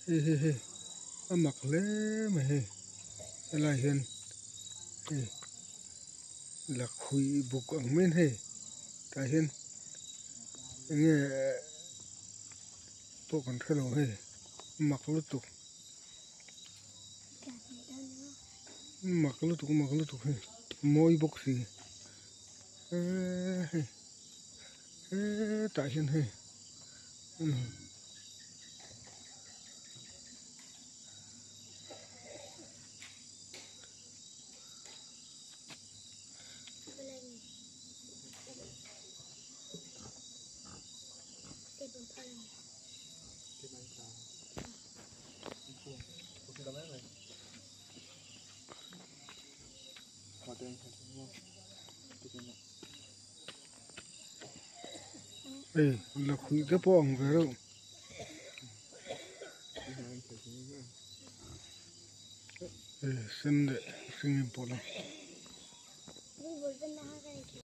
Hei hei hei a mak hle mai hei helai hian hei lakhuih buk ang mai in hei tah hian eng nge pawh kan hrelo hei mak lutuk mak lutuk mak lutuk hei mawi bawk si eee hei hetah hian hei umm. Hei lakhuih te pawh a ang ve reuh hei sen leh hring in pawlh a.